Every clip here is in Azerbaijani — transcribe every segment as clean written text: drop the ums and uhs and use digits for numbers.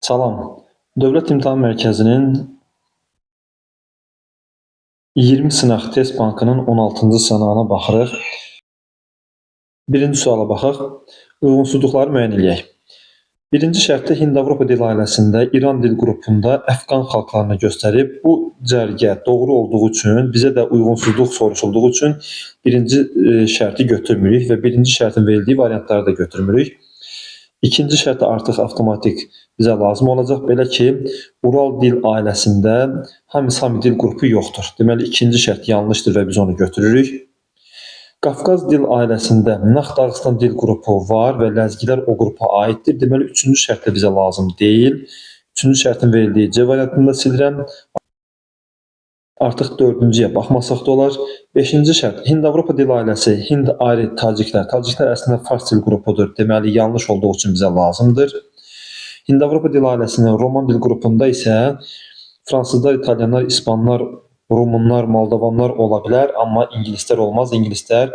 Salam. Dövlət İmtahan Mərkəzinin 20 sınaq test bankının 16-cı sınağına baxırıq. Birinci suala baxaq. Uyğunsuzluqları müəyyən eləyək. Birinci şərtdə Hind-Avropa dil ailəsində İran dil qrupunda Əfqan xalqlarını göstərib. Bu cərgə doğru olduğu üçün, bizə də uyğunsuzluq soruşulduğu üçün birinci şərti götürmürük və birinci şərtin verildiyi variantları da götürmürük. İkinci şərt də artıq avtomatik bizə lazım olacaq. Belə ki, Ural dil ailəsində Hami-Sami dil qrupu yoxdur. Deməli, ikinci şərt yanlışdır və biz onu götürürük. Qafqaz dil ailəsində Nax-Dağıstan dil qrupu var və ləzgilər o qrupa aiddir. Deməli, üçüncü şərt də bizə lazım deyil. Üçüncü şərtin verildiyi C variantını da silirəm. Artıq dördüncüyə baxmasaq da olar. Beşinci şərt, Hind-Avropa dil ailəsi, Hind-Ari, Taciklər. Taciklər əslində Fars dil qrupudur. Deməli, yanlış olduğu üçün bizə lazımdır. Hind-Avropa dil ailəsinin Roman dil qrupunda isə fransızlar, italyanlar, ispanlar, rumunlar, moldovanlar ola bilər, amma ingilislər olmaz. İngilislər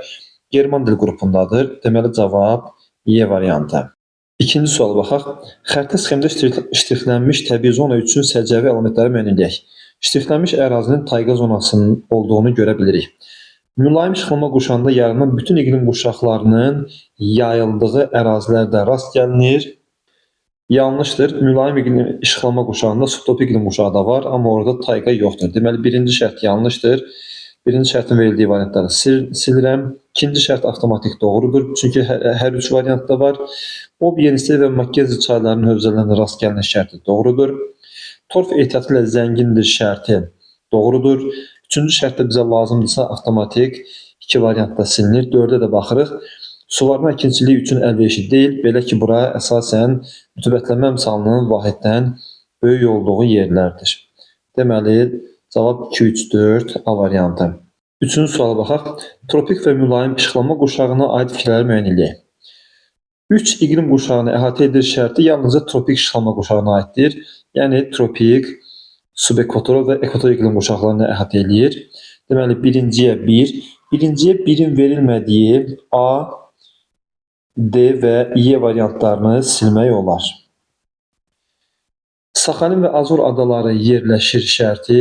German dil qrupundadır. Deməli, cavab Y variantı. İkinci suala baxaq. Xəritə sxemdə ştrixlənmiş təbii zona üçün səciyyəvi əlamətləri müəyyən edək. Ştrixlənmiş ərazinin tayqa zonasının olduğunu görə bilirik. Mülayim işıqlanma qurşağında yaranan bütün iqlim qurşaqlarının yayıldığı ərazilərdə rast gəlinir. Yanlışdır. Mülayim iqlim işıqlanma qurşağında subtropik iqlim qurşağı da var, amma orada tayqa yoxdur. Deməli, birinci şərt yanlışdır. Birinci şərtin verildiyi variantları silirəm. İkinci şərt avtomatik doğrudur. Çünki hər üç variantda var. Ob, Yenisey və Makkenzi çaylarının hövzələrində rast gəlinir şərti doğrudur. Torf ehtiyatı ilə zəngindir şərti doğrudur. Üçüncü şərt də bizə lazımdırsa avtomatik iki variantda silinir. Dördə də baxırıq. Suvarma əkinçiliyi üçün əlverişli deyil. Belə ki, bura əsasən rütubətlənmə əmsalının vahiddən böyük olduğu yerlərdir. Deməli, cavab 2, 3, 4 A variantı. Üçüncü suala baxaq. Tropik və mülayim işıqlanma qurşağına aid fikirləri müəyyən eləyək. 3 iqlim qurşağını əhatə edir şərti yalnızca tropik işıqlanma qurşağına aiddir. Yəni tropik, subekvatorial və ekvatorial iqlim qurşaqlarını əhatə eləyir. Deməli, birinciyə 1, birinciyə 1-in verilmədiyi A, D və Y variantlarını silmək olar. Saxalin və Azor adaları yerləşir şərti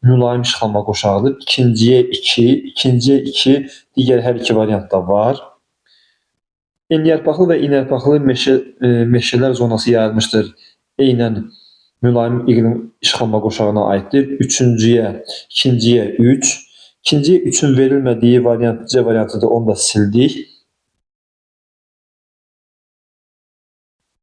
mülayim işıqlanma qurşağıdır. İkinciyə 2, ikinciyə 2, digər hər iki variantda var. Enliyarpaqlı və iynəyarpaqlı meşələr zonası yayılmışdır. Eynən mülayim iqlim işıqlanma qurşağına aiddir. Üçüncüyə, ikinciyə 3, ikinciyə 3-ün verilmədiyi variant C variantıdır, onu da sildik.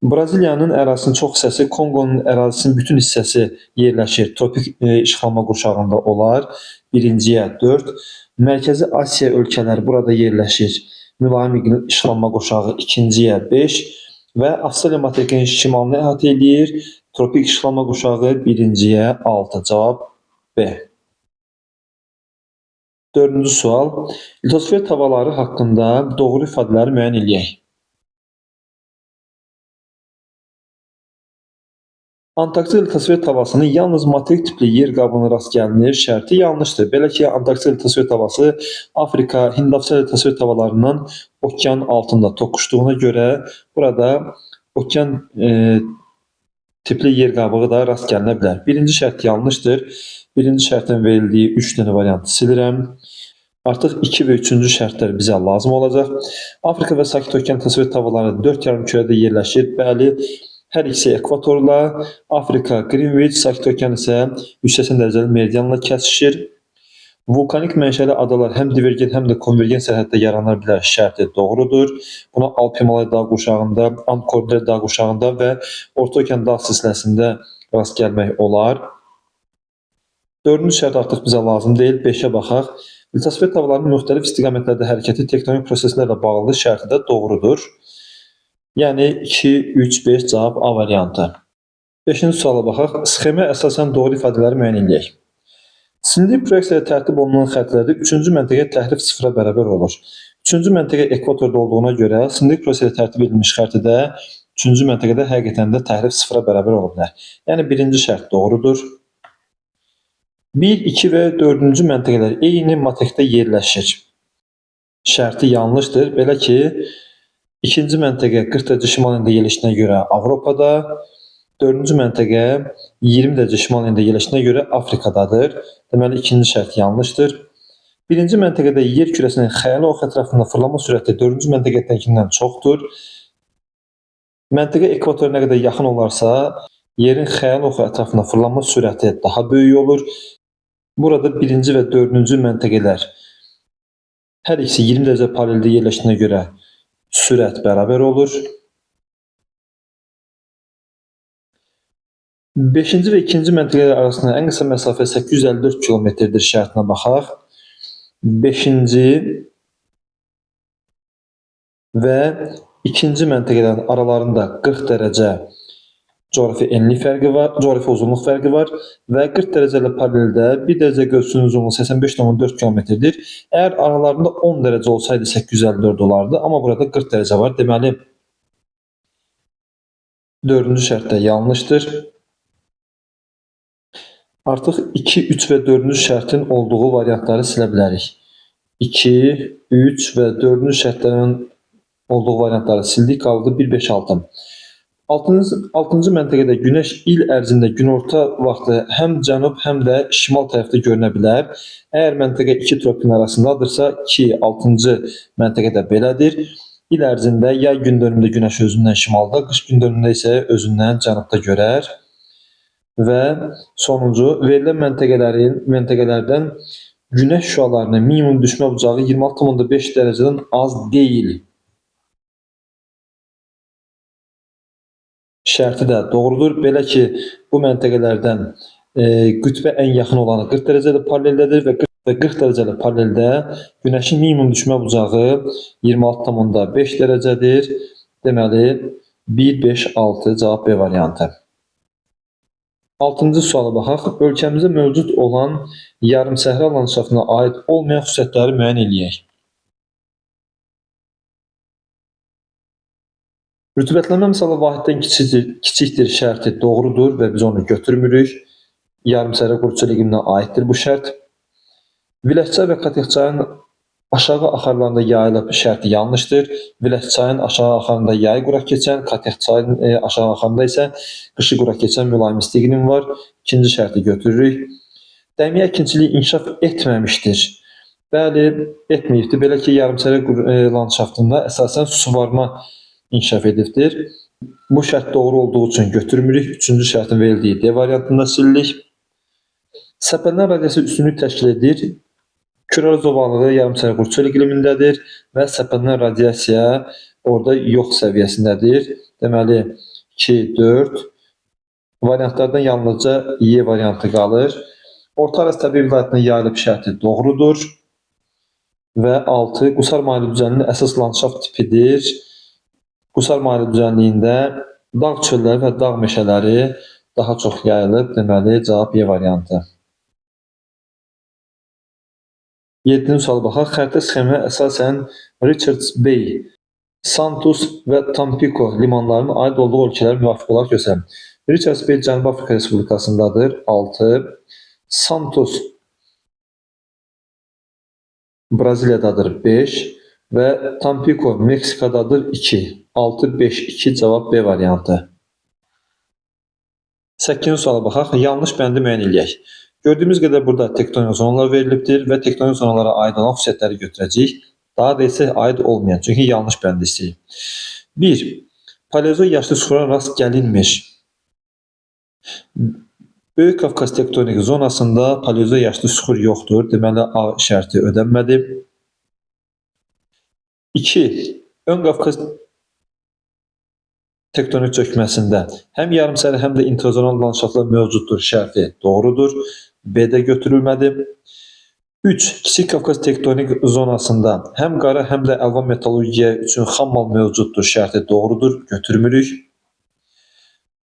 Braziliyanın ərazisinin çox hissəsi, Konqonun ərazisinin bütün hissəsi yerləşir. Tropik işıqlanma qurşağında olar. Birinciyə 4. Mərkəzi Asiya ölkələri burada yerləşir. Mülayim iqlim işıqlanma qurşağı ikinciyə 5 və Avstraliya materikinin şimalını əhatə eləyir. Tropik işıqlanma qurşağı birinciyə 6. Cavab B. Dördüncü sual. Litosfer tavaları haqqında doğru ifadələri müəyyən eləyək. Antarktida litosfer tavasının yalnız materik tipli yer qabığına rast gəlinir şərti yanlışdır. Belə ki, Antarktida litosfer tavası Afrika, Hind-Avstraliya litosfer tavalarından okean altında toqquşduğuna görə burada okean tipli yer qabığı da rast gəlinə bilər. Birinci şərt yanlışdır. Birinci şərtin verildiyi 3 dənə variantı silirəm. Artıq 2 və 3-cü şərtlər bizə lazım olacaq. Afrika və Sakit Okean litosfer tavaları 4 yarımkürədə yerləşir. Bəli, hər ikisi ekvatorla, Afrika Greenwich, Sakit Okean isə 180 dərəcəlik meridianla kəsişir. Vulkanik mənşəli adalar həm divergent, həm də konvergent sərhəddə yarana bilər şərti doğrudur. Buna Alp-Himalaya dağ qurşağında, Ant-Kordilyer dağ qurşağında və Orta Okean dağ silsiləsində rast gəlmək olar. Dördüncü şərt artıq bizə lazım deyil. 5-ə baxaq. Litosfer tavalarının müxtəlif istiqamətlərdə hərəkəti tektonik proseslərlə bağlı şərti də doğrudur. Yəni 2, 3, 5 cavab A variantı. Beşinci suala baxaq. Sxemə əsasən doğru ifadələri müəyyən eləyək. Silindrik proyeksiyada tərtib olunan xəritələrdə üçüncü məntəqə təhrif sıfıra bərabər olur. Üçüncü məntəqə ekvatorda olduğuna görə silindrik proyeksiyada tərtib edilmiş xəritədə üçüncü məntəqədə həqiqətən də təhrif sıfıra bərabər ola bilər. Yəni birinci şərt doğrudur. 1, 2 və dördüncü məntəqələr eyni materikdə yerləşir. Şərti yanlışdır. Belə ki, ikinci məntəqə 40 dərəcə şimal yönündə yerləşdiyinə görə Avropada, Dördüncü məntəqə 20 dərəcə şimal enində yerləşdiyinə görə Afrikadadır. Deməli, ikinci şərt yanlışdır. Birinci məntəqədə yer kürəsinin xəyali ox ətrafında fırlanma sürəti dördüncü məntəqədəkindən çoxdur. Məntəqə ekvatora nə qədər yaxın olarsa, yerin xəyali oxu ətrafında fırlanma sürəti daha böyük olur. Burada birinci və dördüncü məntəqələr hər ikisi 20 dərəcə paraleldə yerləşdiyinə görə sürət bərabər olur. Beşinci və ikinci məntəqələr arasında ən qısa məsafə 854 kilometrdir şərtinə baxaq. Beşinci və ikinci məntəqələrin aralarında 40 dərəcə coğrafi enlik fərqi var, coğrafi uzunluq fərqi var və 40 dərəcəli paraleldə 1 dərəcə qövsünün uzunluğu 85,4 kilometrdir. Əgər aralarında 10 dərəcə olsaydı 854 olardı, amma burada 40 dərəcə var. Deməli, dördüncü şərt də yanlışdır. Artıq 2, 3 və 4-cü şərtin olduğu variantları silə bilərik. 2, 3 və 4-cü şərtlərin olduğu variantları sildik. Qaldı 1, 5, 6. 6-cı məntəqədə günəş il ərzində günorta vaxtı həm cənub, həm də şimal tərəfdə görünə bilər. Əgər məntəqə iki tropin arasındadırsa ki, 6-cı məntəqədə belədir. İl ərzində yay gün dönümündə günəş özündən şimalda, qış gün dönümündə isə özündən cənubda görər. Və sonuncu, verilən məntəqələrdən günəş şüalarının minimum düşmə bucağı 26,5 dərəcədən az deyil. Şərti də doğrudur. Belə ki, bu məntəqələrdən qütbə ən yaxın olanı 40 dərəcəli paraleldədir və 40 dərəcəli paraleldə günəşin minimum düşmə bucağı 26,5 dərəcədir. Deməli, 1, 5, 6 cavab B variantı. 6-cı suala baxaq. Ölkəmizdə mövcud olan yarımsəhra landşaftına aid olmayan xüsusiyyətləri müəyyən eləyək. Rütubətlənmə misalı vahiddən kiçikdir şərti doğrudur və biz onu götürmürük. Yarımsəhra quru çöl iqliminə aiddir bu şərt. Viləççay və Katexçayın aşağı axarlarında yayılıb şərti yanlışdır. Viləççayın aşağı axarında yayı quraq keçən, Katexçayın aşağı axarında isə qışı quraq keçən mülayim isti iqlim var. İkinci şərti götürürük. Dəmiyə əkinçiliyi inkişaf etməmişdir. Bəli, etməyibdir. Belə ki, yarımsəhra landşaftında əsasən suvarma inkişaf edibdir. Bu şərt doğru olduğu üçün götürmürük. Üçüncü şərtin verildiyi D variantında silirik. Səpələnən radiasiya üstünlük təşkil edir. Kürəaraz ovalığı yarımsəhra quru çöl iqlimindədir və səpələnən radiasiya orada yox səviyyəsindədir. Deməli, 2, 4 variantlardan yalnızca Y variantı qalır. Orta Araz təbii vilayətinə yayılıb şərti doğrudur. Və 6, Qusar maylı düzənliyinin əsas landşaft tipidir. Qusar maylı düzənliyində dağ çölləri və dağ meşələri daha çox yayılıb. Deməli, cavab Y variantı. 7-ci suala baxaq. Xəritə sxeminə əsasən Richards Bay, Santos və Tampico limanlarının aid olduğu ölkələr müvafiq olaraq göstərilir. Richards Bay Cənubi Afrika Respublikasındadır. 6. Santos Braziliyadadır. 5. Və Tampico Meksikadadır. 2. 6, 5, 2 cavab B variantı. 8-ci suala baxaq. Yanlış bəndi müəyyən eləyək. Gördüyümüz qədər burada tektonik zonalar verilibdir və tektonik zonalara aid olan xüsusiyyətləri götürəcəyik. Daha da isə aid olmayan, çünki yanlış bəndi istəyirik. 1. Paleozoy yaşlı suxura rast gəlinmir. Böyük Qafqaz tektonik zonasında paleozoy yaşlı suxur yoxdur. Deməli, A şərti ödənmədi. 2. Ön Qafqaz tektonik çökməsində həm yarımsəhra, həm də intrazonal landşaftlar mövcuddur şərti doğrudur. B-də götürülmədi. 3. Kiçik Qafqaz tektonik zonasında həm qara, həm də əlvan metallurgiya üçün xam mal mövcuddur şərti doğrudur, götürmürük.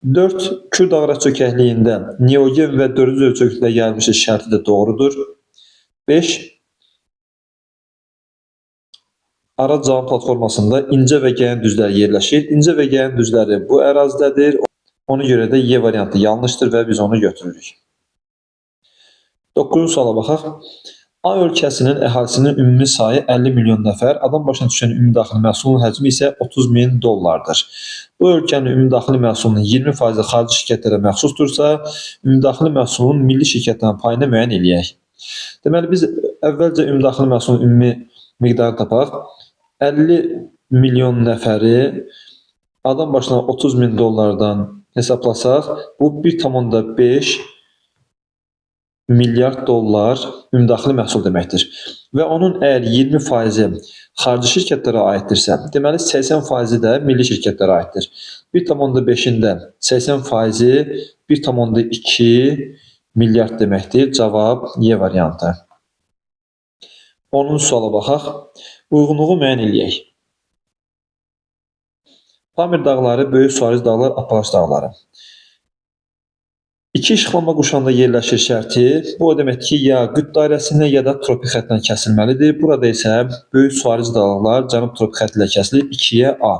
4. Kür dağ çökəkliyində neogen və 4-cü dövr çökəkliklər yayılmışdır şərti də doğrudur. 5. Araz cavan platformasında incə və gəyin düzləri yerləşir. İncə və gəyin düzləri bu ərazidədir. Ona görə də Y variantı yanlışdır və biz onu götürürük. 9-cu suala baxaq. A ölkəsinin əhalisinin ümumi sayı 50 milyon nəfər, adam başına düşən ümumi daxili məhsulun həcmi isə 30 min dollardır. Bu ölkənin ümumi daxili məhsulunun 20% xarici şirkətlərə məxsusdursa, ümumi daxili məhsulun milli şirkətlərin payını müəyyən eləyək. Deməli, biz əvvəlcə ümumi daxili məhsulun ümumi miqdarını tapaq. 50 milyon nəfəri adam başına 30 min dollardan hesablasaq, bu 1,5 milyard dollar ümumdaxili məhsul deməkdir. Və onun əgər 20% xarici şirkətlərə aiddirsə, deməli 80% də milli şirkətlərə aiddir. 1,5-in də 80% 1,2 milyard deməkdir. Cavab Y variantı. 10-cu suala baxaq. Uyğunluğu müəyyən eləyək. Pamir dağları, Böyük Suariz dağlar, Appalaç dağları. İki işıqlanma quşağında yerləşir şərti. Bu o deməkdir ki, ya qütb dairəsindən, ya da tropik xəttdən kəsilməlidir. Burada isə Böyük Suariz dağlar cənub tropik xətti ilə kəsilir. 2-yə A.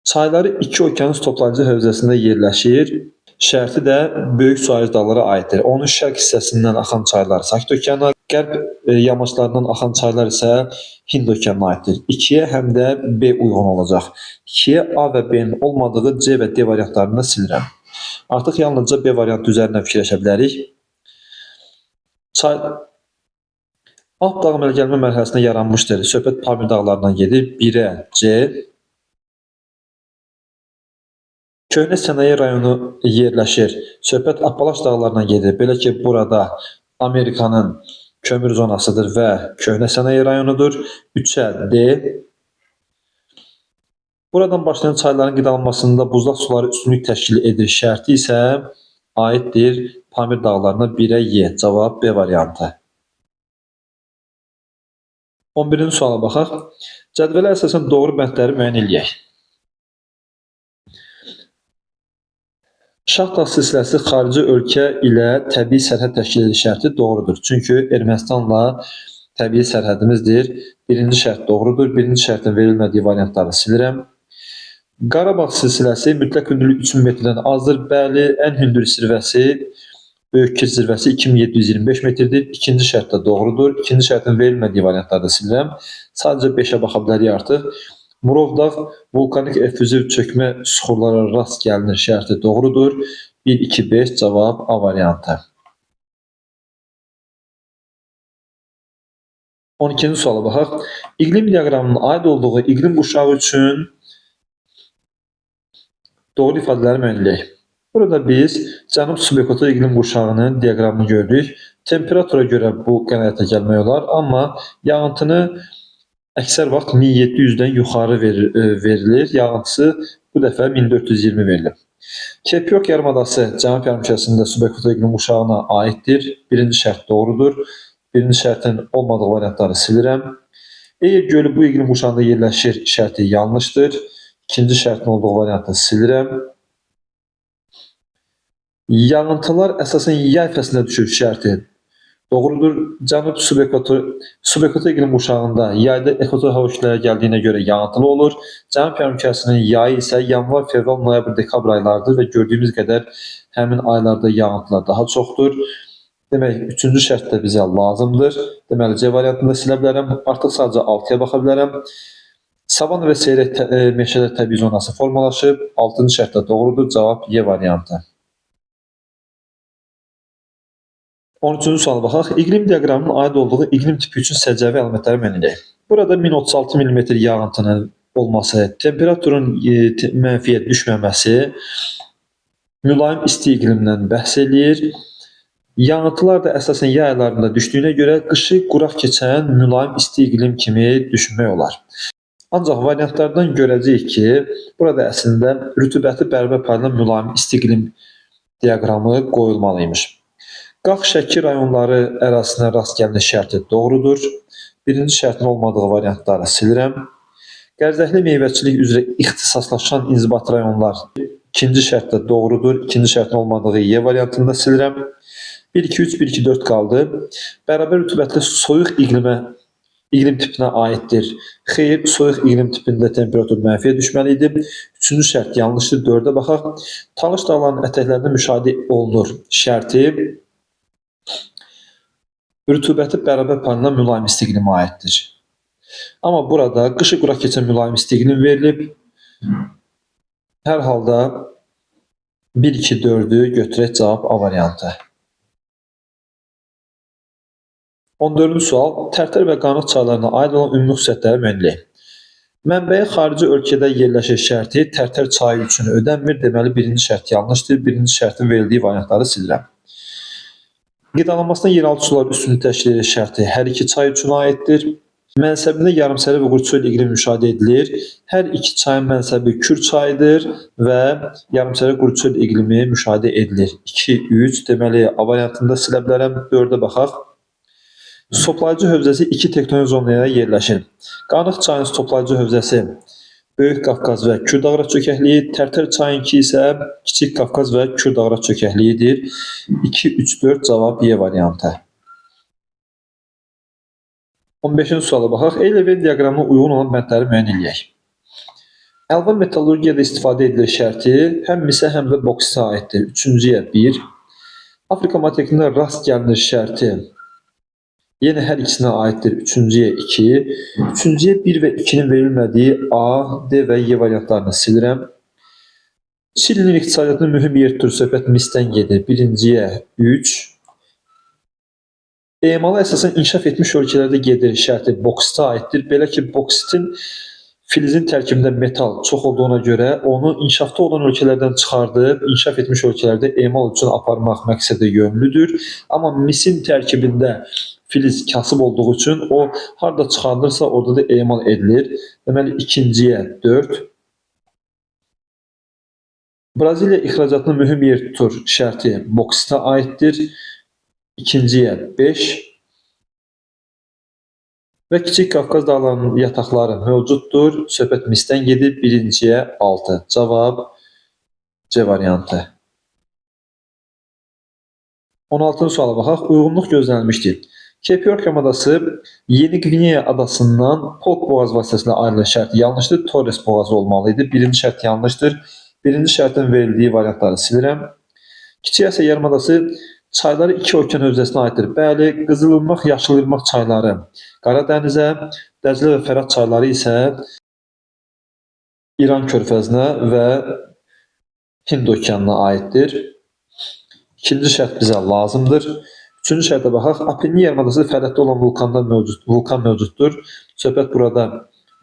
Çayları iki okeanus toplayıcı hövzəsində yerləşir. Şərti də Böyük Suariz dağlara aiddir. Onun şərq hissəsindən axan çaylar Sakit okeana, qərb yamaçlarından axan çaylar isə Hind okeanına aiddir. 2-yə həm də B uyğun olacaq. 2-yə A və B-nin olmadığı C və D variantlarını da silirəm. Artıq yalnızca B variantı üzərindən fikirləşə bilərik. Çay Alp dağı əmələ gəlmə mərhələsində yaranmışdır. Söhbət Pamir dağlarından gedir. 1-ə C. Köhnə sənaye rayonu yerləşir. Söhbət Appalaç dağlarından gedir. Belə ki, burada Amerikanın kömür zonasıdır və köhnə sənaye rayonudur. 3-ə D. Buradan başlayan çayların qidalanmasında buzlaq suları üstünlük təşkil edir. Şərti isə aiddir Pamir dağlarına. 1-ə Y. Cavab B variantı. 11-ci suala baxaq. Cədvələ əsasən doğru bəndləri müəyyən eləyək. Şah dağ silsiləsi xarici ölkə ilə təbii sərhəd təşkil edir şərti doğrudur. Çünki Ermənistanla təbii sərhədimizdir. Birinci şərt doğrudur. Birinci şərtin verilmədiyi variantları silirəm. Qarabağ silsiləsi mütləq hündürlük 3000 metrdən azdır. Bəli, ən hündür zirvəsi Böyük Kir zirvəsi 2725 metrdir. İkinci şərt də doğrudur. İkinci şərtin verilmədiyi variantları da silirəm. Sadəcə 5-ə baxa bilərik artıq. Murov dağ vulkanik efüziv çökmə süxurlara rast gəlinir şərti doğrudur. 1, 2, 5 cavab A variantı. 12-ci suala baxaq. İqlim diaqramının aid olduğu iqlim quşağı üçün doğru ifadələri müəyyən eləyək. Burada biz cənub subekvator iqlim quşağının diaqramını gördük. Temperatura görə bu qənaətə gəlmək olar, amma yağıntını əksər vaxt 1700-dən yuxarı verilir. Yağıntısı bu dəfə 1420 verilib. Cape York yarımadası cənub yarımkürəsində subekvator iqlim quşağına aiddir. Birinci şərt doğrudur. Birinci şərtin olmadığı variantları silirəm. Eyr gölü bu iqlim quşağında yerləşir şərti yanlışdır. İkinci şərtin olduğu variantı silirəm. Yağıntılar əsasən yay fəslində düşür şərti doğrudur. Cənub subekvator iqlim quşağında yayda ekvator hava kütlələri gəldiyinə görə yağıntılı olur. Cənub yarımkürəsinin yayı isə yanvar, fevral, noyabr, dekabr aylarıdır və gördüyümüz qədər həmin aylarda yağıntılar daha çoxdur. Demək, üçüncü şərt də bizə lazımdır. Deməli, C variantını da silə bilərəm. Artıq sadəcə 6-ya baxa bilərəm. Savan və seyrək meşələr təbii zonası formalaşıb. 6-cı şərt də doğrudur. Cavab Y variantı. 13-cü suala baxaq. İqlim diaqramının aid olduğu iqlim tipi üçün səciyyəvi əlamətləri müəyyən edək. Burada 1036 mm yağıntının olması, temperaturun mənfiyə düşməməsi mülayim isti iqlimdən bəhs eləyir. Yağıntılar da əsasən yay aylarında düşdüyünə görə qışı quraq keçən mülayim isti iqlim kimi düşünmək olar. Ancaq variantlardan görəcəyik ki, burada əslində rütubəti bərabər paylanan mülayim isti iqlim diaqramı qoyulmalıymış. Qax-Şəki rayonları ərazisinə rast gəlinir şərti doğrudur. Birinci şərtin olmadığı variantları silirəm. Qərzəkli meyvəçilik üzrə ixtisaslaşan inzibati rayonlar ikinci şərt də doğrudur. İkinci şərtin olmadığı Y variantını da silirəm. 1, 2, 3, 1, 2, 4 qaldı. Bərabər rütubətli soyuq iqlim tipinə aiddir. Xeyr, soyuq iqlim tipində temperatur mənfiyə düşməli idi. Üçüncü şərt yanlışdır. 4-ə baxaq. Talış dağlarının ətəklərində müşahidə olunur şərti Rütubəti bərabər paylanan mülayim isti iqlimə aiddir. Amma burada qışı quraq keçən mülayim isti iqlim verilib. Hər halda 1, 2, 4-ü götürək cavab A variantı. 14-cü sual. Tərtər və Qanıq çaylarına aid olan ümumi xüsusiyyətləri müəyyən edək. Mənbəyi xarici ölkədə yerləşir şərti Tərtər çayı üçün ödənmir. Deməli, birinci şərt yanlışdır. Birinci şərtin verildiyi variantları silirəm. Qidalanmasında yeraltı sular üstünlük təşkil edir şərti hər iki çay üçün aiddir. Mənsəbində yarımsəhra və quru çöl iqlimi müşahidə edilir. Hər iki çayın mənsəbi Kür çayıdır və yarımsəhra quru çöl iqlimi müşahidə edilir. 2, 3, deməli A variantında silə bilərəm. 4-ə baxaq. Stoplayıcı hövzəsi iki tektonik zonaya yerləşir. Qanıq çayının stoplayıcı hövzəsi Böyük Qafqaz və Kür dağıra çökəkliyi, Tərtər çayınki isə Kiçik Qafqaz və Kür dağıra çökəkliyidir. 2, 3, 4 cavab Y variantı. 15-ci suala baxaq. Eyni Venn diaqramına uyğun olan bəndləri müəyyən eləyək. Əlvan metallurgiyada istifadə edilir şərti həm misə, həm də boksitə aiddir. 3-cüyə 1. Afrika materikində rast gəlinir şərti yenə hər ikisinə aiddir. 3-cüyə 2. 3-cüyə 1 və 2-nin verilmədiyi A, D və Y variantlarını silirəm. Çilinin iqtisadiyyatında mühüm yer tutur. Söhbət misdən gedir. 1-ciyə 3. Emalı əsasən inkişaf etmiş ölkələrdə gedir şərti boksitə aiddir. Belə ki, boksitin filizin tərkibində metal çox olduğuna görə onu inkişafda olan ölkələrdən çıxardıb inkişaf etmiş ölkələrdə emal üçün aparmaq məqsədə yönlüdür. Amma misin tərkibində filiz kasıb olduğu üçün o harda çıxarılırsa orada da emal edilir. Deməli, 2-ciyə 4. Braziliya ixracatında mühüm yer tutur şərti boksitə aiddir. 2-ciyə 5. Və Kiçik Qafqaz dağlarının yataqları mövcuddur. Söhbət misdən gedir. 1-ciyə 6. Cavab C variantı. 16-cı suala baxaq. Uyğunluq gözlənilmişdir. Cape York yarımadası Yeni Qvineya adasından Polk boğazı vasitəsilə ayrılır şərti yanlışdır. Torres boğazı olmalı idi. Birinci şərt yanlışdır. Birinci şərtin verildiyi variantları silirəm. Kiçik Asiya yarımadası çayları iki okean hövzəsinə aiddir. Bəli, Qızılırmaq, Yaşılırmaq çayları Qaradənizə, Dəclə və Fərat çayları isə İran körfəzinə və Hind okeanına aiddir. İkinci şərt bizə lazımdır. Üçüncü şərtə baxaq. Apennin yarımadası fəaliyyətdə olan vulkan mövcuddur. Söhbət burada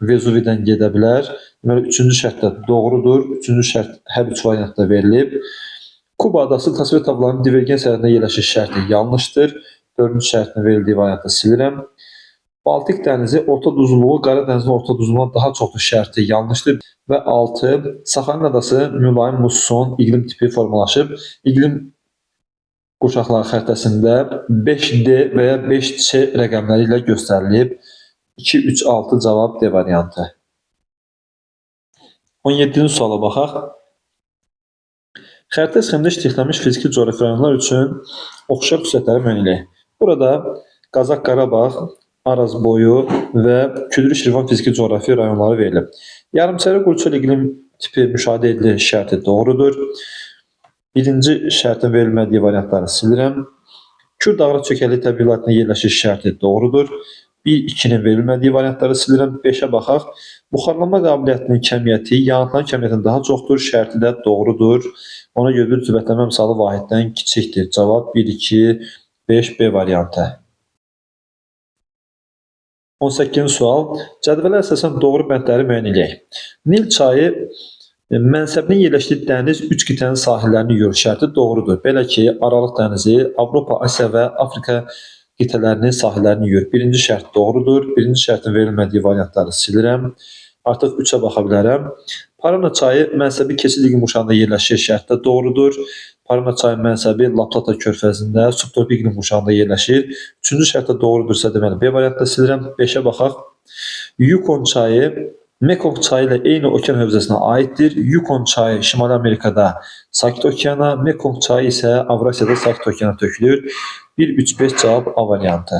Vezuvidən gedə bilər. Deməli, üçüncü şərt də doğrudur. Üçüncü şərt hər üç variantda verilib. Kuba adası təsvir tablolarının divergen sərhədində yerləşir şərti yanlışdır. Dördüncü şərtin verildiyi variantı silirəm. Baltik dənizi orta duzluluğu Qara dənizin orta duzluluğundan daha çoxdur şərti yanlışdır. Və 6. Saxalin adası mülayim musson iqlim tipi formalaşıb. İqlim qurşaqları xəritəsində 5D və ya 5C rəqəmləri ilə göstərilib. 2, 3, 6 cavab D variantı. 17-ci suala baxaq. Xəritə sxemində ştrixlənmiş fiziki coğrafi rayonlar üçün oxşar xüsusiyyətləri müəyyən eləyək. Burada Qazax Qarabağ, Araz boyu və Küdrü Şirvan fiziki coğrafi rayonları verilib. Yarımsəhra quru çöl iqlim tipi müşahidə edilir şərti doğrudur. Birinci şərtin verilmədiyi variantları silirəm. Kür dağıra çökəkli təbii vilayətində yerləşir şərti doğrudur. 1, 2-nin verilmədiyi variantları silirəm. 5-ə baxaq. Buxarlanma qabiliyyətinin kəmiyyəti yanıtların kəmiyyətindən daha çoxdur. Şərti də doğrudur. Ona görə rütubətlənmə misalı vahiddən kiçikdir. Cavab 1, 2, 5, B variantı. 18-ci sual. Cədvələ əsasən doğru bəndləri müəyyən eləyək. Nil çayı mənsəbinin yerləşdiyi dəniz üç qitənin sahillərini yuyur şərti doğrudur. Belə ki, Aralıq dənizi Avropa, Asiya və Afrika qitələrinin sahillərini yuyur. Birinci şərt doğrudur. Birinci şərtin verilmədiyi variantları silirəm. Artıq 3-ə baxa bilərəm. Parana çayı mənsəbi keçid iqlim qurşağında yerləşir şərt də doğrudur. Parana çayı mənsəbi La Plata körfəzində subtropik iqlim qurşağında yerləşir. Üçüncü şərt də doğrudursa, deməli B variantda silirəm. 5-ə baxaq. Yukon çayı Mekong çayı ilə eyni okean hövzəsinə aiddir. Yukon çayı Şimali Amerikada Sakit Okeana, Mekong çayı isə Avrasiyada Sakit Okeana tökülür. 1, 3, 5 cavab A variantı.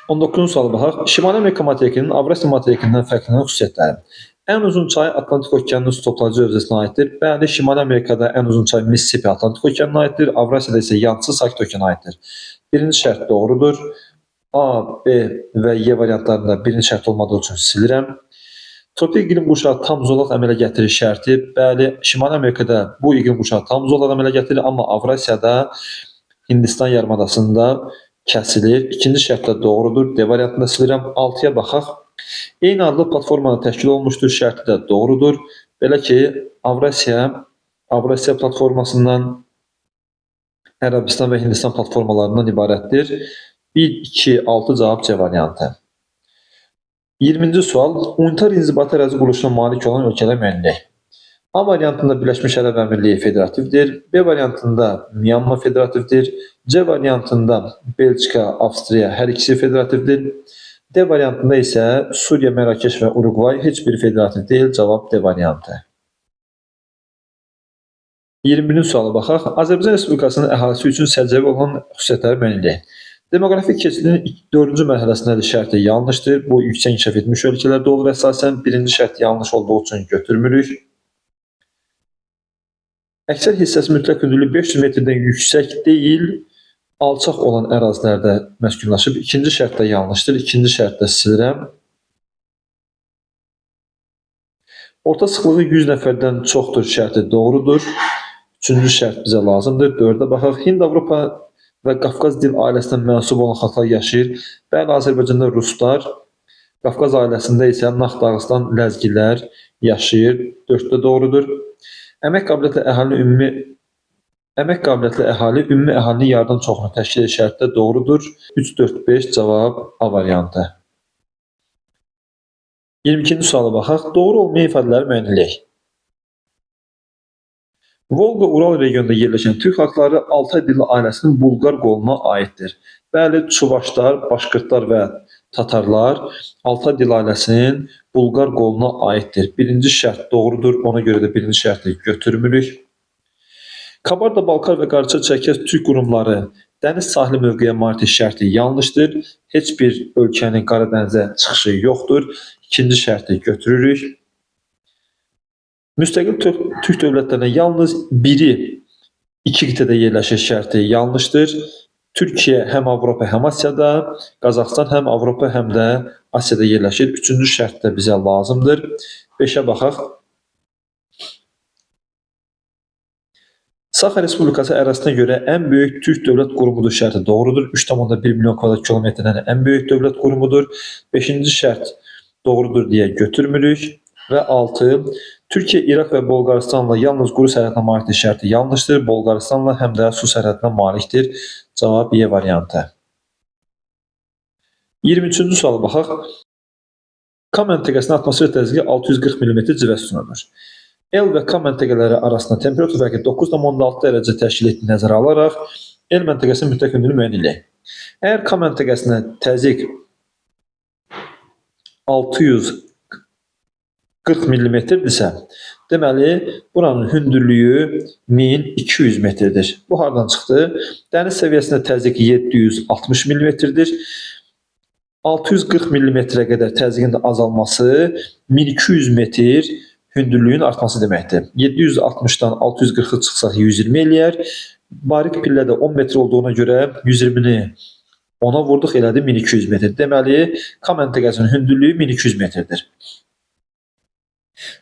19-cu suala baxaq. Şimali Amerika materikinin Avrasiya materikindən fərqlənən xüsusiyyətləri. Ən uzun çay Atlantik okeanının su toplayıcı hövzəsinə aiddir. Bəli, Şimali Amerikada ən uzun çay Mississippi Atlantik okeanına aiddir. Avrasiyada isə Yantsı Sakit okeana aiddir. Birinci şərt doğrudur. A, B və Y variantlarında birinci şərt olmadığı üçün silirəm. Tropik iqlim qurşağı tam zolaq əmələ gətirir şərti. Bəli, Şimali Amerikada bu iqlim qurşağı tam zolaq əmələ gətirir, amma Avrasiyada Hindistan yarımadasında kəsilir. İkinci şərt də doğrudur. D variantını da silirəm. 6-ya baxaq. Eyni adlı platformada təşkil olunmuşdur. Şərti də doğrudur. Belə ki, Avrasiya platformasından Ərəbistan və Hindistan platformalarından ibarətdir. 1, 2, 6 cavab C variantı. 20-ci sual. Unitar inzibati ərazi quruluşuna malik olan ölkələr müəyyən edək. A variantında Birləşmiş Ərəb Əmirliyi federativdir. B variantında Myanma federativdir. C variantında Belçika, Avstriya hər ikisi federativdir. D variantında isə Suriya, Mərakeş və Uruqvay heç biri federativ deyil. Cavab D variantı. 21-ci suala baxaq. Azərbaycan Respublikasının əhalisi üçün səciyyəvi olan xüsusiyyətləri müəyyən edək. Demoqrafik keçidin 4-cü mərhələsindədir şərti yanlışdır. Bu yüksək inkişaf etmiş ölkələrdə olur əsasən. Birinci şərt yanlış olduğu üçün götürmürük. Əksər hissəsi mütləq hündürlüyü 500 metrdən yüksək deyil, alçaq olan ərazilərdə məskunlaşıb. İkinci şərt də yanlışdır. İkinci şərt də silirəm. Orta sıxlığı 100 nəfərdən çoxdur şərti doğrudur. Üçüncü şərt bizə lazımdır. 4-ə baxaq. Hind-Avropa və Qafqaz dil ailəsinə mənsub olan xalqlar yaşayır. Bəli, Azərbaycanda ruslar, Qafqaz ailəsində isə Nax-Dağıstan ləzgilər yaşayır. 4-də doğrudur. Əmək qabiliyyətli əhali ümumi əhalinin yarıdan çoxunu təşkil edir şərti də doğrudur. 3, 4, 5 cavab A variantı. 22-ci suala baxaq. Doğru olmayan ifadələri müəyyən edək. Volqa-Ural regionunda yerləşən türk xalqları Altay dilli ailəsinin Bulqar qoluna aiddir. Bəli, Çuvaşlar, Başqırtlar və Tatarlar Altay dil ailəsinin Bulqar qoluna aiddir. Birinci şərt doğrudur, ona görə də birinci şərti götürmürük. Kabarda-Balkar və Qarçay-Çərkəz türk qurumları dəniz sahili mövqeyə malikdir şərti yanlışdır. Heç bir ölkənin Qaradənizə çıxışı yoxdur. İkinci şərti götürürük. Müstəqil türk dövlətlərindən yalnız biri iki qitədə yerləşir şərti yanlışdır. Türkiyə həm Avropa, həm Asiyada, Qazaxıstan həm Avropa, həm də Asiyada yerləşir. Üçüncü şərt də bizə lazımdır. 5-ə baxaq. Saxa Respublikası ərazisinə görə ən böyük türk dövlət qurumudur şərti doğrudur. 3,1 milyon kvadrat kilometrdən ən böyük dövlət qurumudur. 5-ci şərt doğrudur deyə götürmürük. Və 6. Türkiyə, İraq və Bolqarıstanla yalnız quru sərhədinə malikdir şərti yanlışdır. Bolqarıstanla həm də su sərhədinə malikdir. Cavab Y variantı. 23-cü suala baxaq. K məntəqəsinin atmosfer təzyiqi 640 mm civə sütunudur. L və K məntəqələri arasında temperatur fərqi 9,6 dərəcə təşkil etdiyini nəzərə alaraq L məntəqəsinin mütləq hündürlüyünü müəyyən edək. Əgər K məntəqəsinə təzyiq 640 millimetrdirsə, deməli, buranın hündürlüyü 1200 metrdir. Bu hardan çıxdı? Dəniz səviyyəsində təzyiq 760 millimetrdir. 640 millimetrə qədər təzyiqin də azalması 1200 metr hündürlüyün artması deməkdir. 760-dan 640-ı çıxsaq 120 eləyər. Barik pillə də 10 metr olduğuna görə 120-ni 10-a vurduq, elədi 1200 metr. Deməli, K məntəqəsinin hündürlüyü 1200 metrdir.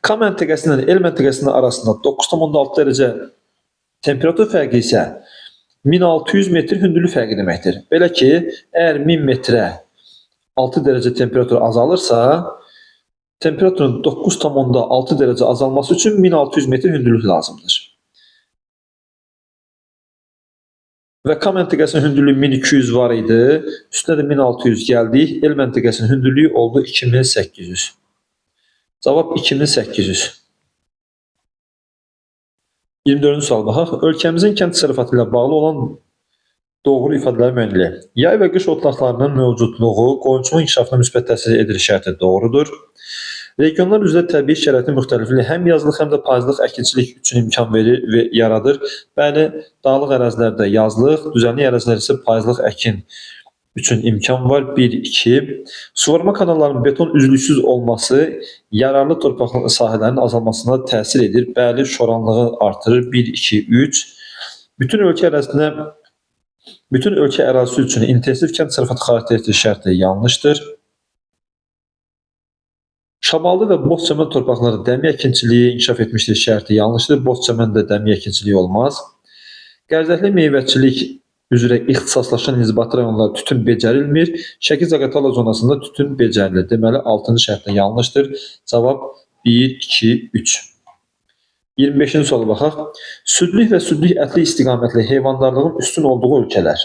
K məntəqəsindən L məntəqəsinin arasında 9,6 dərəcə temperatur fərqi isə 1600 metr hündürlük fərqi deməkdir. Belə ki, əgər 1000 metrə 6 dərəcə temperatur azalırsa, temperaturun 9,6 dərəcə azalması üçün 1600 metr hündürlük lazımdır. Və K məntəqəsinin hündürlüyü 1200 var idi. Üstünə də 1600 gəldik. L məntəqəsinin hündürlüyü oldu 2800. Cavab 2800. 24-cü sual baxaq. Ölkəmizin kənd təsərrüfatı ilə bağlı olan doğru ifadələri müəyyən edək. Yay və qış otlaqlarının mövcudluğu qoyunçuluğun inkişafına müsbət təsir edir şərti doğrudur. Regionlar üzrə təbii şəraitin müxtəlifliyi həm yazlıq, həm də payızlıq əkinçilik üçün imkan verir və yaradır. Bəli, dağlıq ərazilərdə yazlıq, düzənlik ərazilər isə payızlıq əkin üçün imkan var. 1, 2. Suvarma kanallarının beton üzlüksüz olması yararlı torpaq sahələrinin azalmasına təsir edir. Bəli, şoranlığı artırır. 1, 2, 3. Bütün ölkə ərazisi üçün intensiv kənd təsərrüfatı xarakterli şərti yanlışdır. Şaballı və boz çəmən torpaqlarda dəmiyə əkinçiliyi inkişaf etmişdir şərti yanlışdır. Boz çəməndə dəmiyə əkinçiliyi olmaz. Qərzəkli meyvəçilik üzrə ixtisaslaşan inzibati rayonlarda tütün becərilmir. Şəki-Zaqatala zonasında tütün becərilir. Deməli, 6-cı şərt də yanlışdır. Cavab 1, 2, 3. 25-ci suala baxaq. Südlük və südlük ətli istiqamətli heyvandarlığın üstün olduğu ölkələr.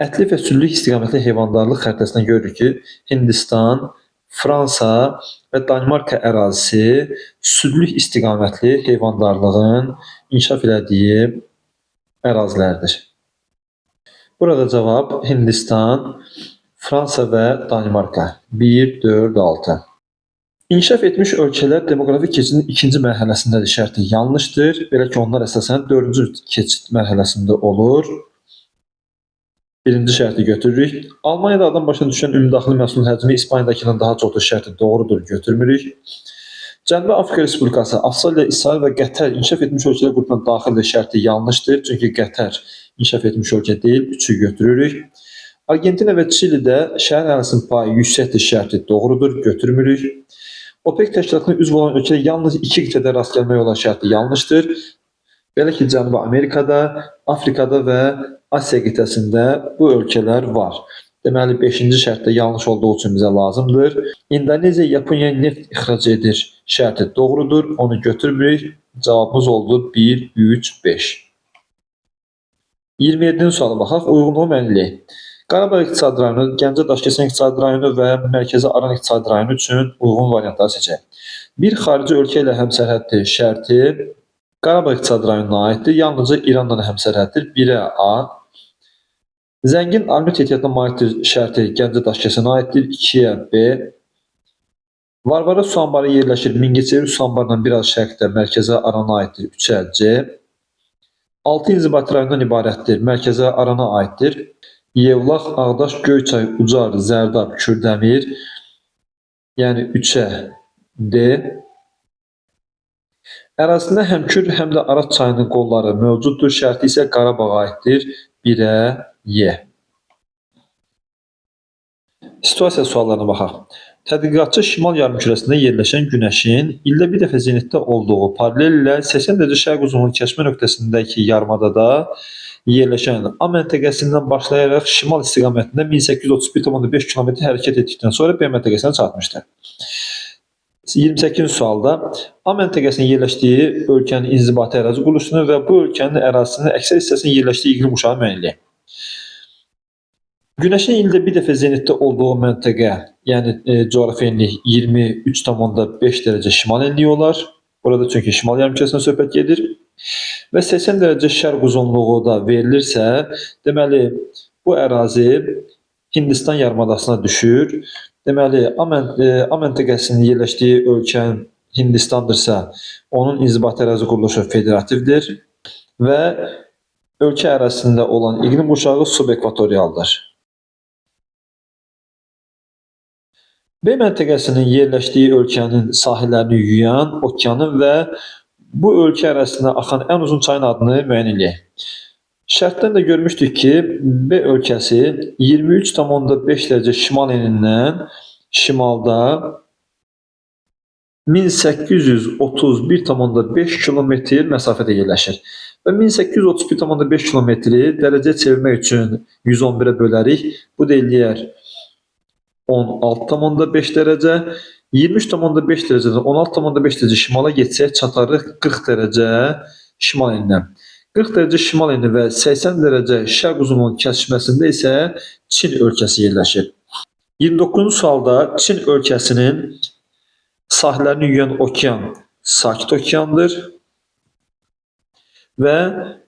Ətli və südlük istiqamətli heyvandarlıq xəritəsindən görürük ki, Hindistan, Fransa və Danimarka ərazisi südlük istiqamətli heyvandarlığın inkişaf elədiyi ərazilərdir. Burada cavab Hindistan, Fransa və Danimarka. 1, 4, 6. İnkişaf etmiş ölkələr demoqrafik keçidin ikinci mərhələsindədir şərti yanlışdır. Belə ki, onlar əsasən dördüncü keçid mərhələsində olur. Birinci şərti götürürük. Almaniyada adam başına düşən ümumdaxili məhsulun həcmi İspaniyadakından daha çoxdur şərti doğrudur, götürmürük. Cənubi Afrika Respublikası, Avstraliya, İsrail və Qətər inkişaf etmiş ölkələr qrupuna daxildir şərti yanlışdır. Çünki Qətər inkişaf etmiş ölkə deyil, 3-ü götürürük. Argentina və Çilidə şəhər əhalisinin payı yüksəkdir şərti doğrudur, götürmürük. OPEC təşkilatına üzv olan ölkədə yalnız 2 qitədə rast gəlmək olar şərti yanlışdır. Belə ki, Cənubi Amerikada, Afrikada və Asiya qitəsində bu ölkələr var. Deməli, 5-ci şərt də yanlış olduğu üçün bizə lazımdır. İndoneziya Yaponiya neft ixrac edir şərti doğrudur, onu götürmürük. Cavabımız oldu 1, 3, 5. 27-ci suala baxaq. Uyğunluğu müəyyən eləyək. Qarabağ İqtisadi Rayonu, Gəncə Daşkəsən İqtisadi Rayonu və Mərkəzi Aran İqtisadi Rayonu üçün uyğun variantları seçək. Bir xarici ölkə ilə həmsərhəddir şərti Qarabağ İqtisadi Rayonuna aiddir. Yalnızca İranla həmsərhəddir. 1-ə A. Zəngin alüminyum ehtiyatına malikdir şərti Gəncə Daşkəsənə aiddir. 2-yə B. Varvara su anbarı yerləşir. Mingəçevir su anbarından biraz şərqdə Mərkəzi Arana aiddir. 3-ə C. 6 inzibati rayondan ibarətdir. Mərkəzi Arana aiddir. Yevlax, Ağdaş, Göyçay, Ucar, Zərdab, Kürdəmir. Yəni 3-ə D. Ərazisində həm Kür, həm də Araz çayının qolları mövcuddur. Şərti isə Qarabağa aiddir. 1-ə Y. Situasiya suallarına baxaq. Tədqiqatçı şimal yarımkürəsində yerləşən günəşin ildə bir dəfə zenitdə olduğu paralel ilə 80 dərəcə şərq uzunluğunun kəşmə nöqtəsindəki yarımadada yerləşən A məntəqəsindən başlayaraq şimal istiqamətində 1831,5 km hərəkət etdikdən sonra B məntəqəsinə çatmışdır. 28-ci sualda A məntəqəsinin yerləşdiyi ölkənin inzibati ərazi quruluşunu və bu ölkənin ərazisinin əksər hissəsinin yerləşdiyi iqlim quşağı müəyyən eləyək. Günəşin ildə bir dəfə zenitdə olduğu məntəqə, yəni coğrafi enlik 23,5 dərəcə şimal enliyi olar. Burada çünki şimal yarımkürəsindən söhbət gedir. Və 80 dərəcə şərq uzunluğu da verilirsə, deməli bu ərazi Hindistan yarımadasına düşür. Deməli A məntəqəsinin yerləşdiyi ölkə Hindistandırsa, onun inzibati ərazi quruluşu federativdir və ölkə ərazisində olan iqlim quşağı subekvatorialdır. B məntəqəsinin yerləşdiyi ölkənin sahillərini yuyan okeanın və bu ölkə ərazisində axan ən uzun çayın adını müəyyən eləyək. Şərtdən də görmüşdük ki, B ölkəsi 23,5 dərəcə şimal enindən şimalda 1831,5 km məsafədə yerləşir. Və 1831,5 kilometri dərəcəyə çevirmək üçün 111-ə bölərik. Bu da eləyər 16,5 dərəcə. 23,5 dərəcədən 16,5 dərəcə şimala getsək çatarıq 40 dərəcə şimal eninə. 40 dərəcə şimal eni və 80 dərəcə şərq uzunluğunun kəsişməsində isə Çin ölkəsi yerləşir. 29-cu sualda Çin ölkəsinin sahillərini yuyan okean Sakit okeandır və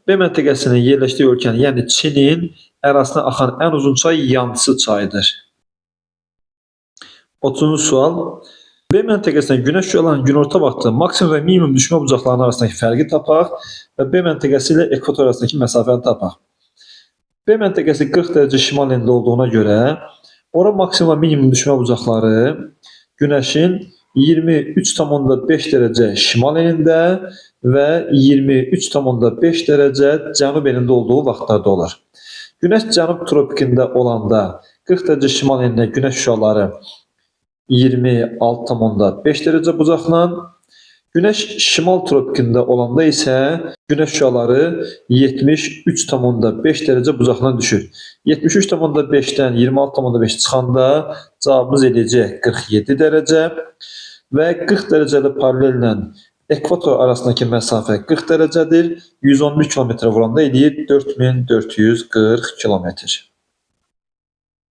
B məntəqəsinin yerləşdiyi ölkənin, yəni Çinin ərazisinə axan ən uzun çay Yangtze çayıdır. 30-cu sual. B məntəqəsində günəş şüalarının günorta vaxtı maksimum və minimum düşmə bucaqlarının arasındakı fərqi tapaq və B məntəqəsi ilə ekvator arasındakı məsafəni tapaq. B B məntəqəsi 40 dərəcə şimal enində olduğuna görə ora maksimum və minimum düşmə bucaqları Günəşin 23,5 dərəcə şimal enində və 23,5 dərəcə cənub enində olduğu vaxtlarda olur. Günəş cənub tropikində olanda 40 dərəcə şimal enində günəş şüaları 26,5 dərəcə bucaqla, Günəş şimal tropikində olanda isə günəş şüaları 73,5 dərəcə bucaqla düşür. 73,5-dən 26,5 çıxanda cavabımız eləyəcək 47 dərəcə və 40 dərəcəli paralellə ekvator arasındakı məsafə 40 dərəcədir. 111 kilometrə vuranda eləyir 4440 kilometr.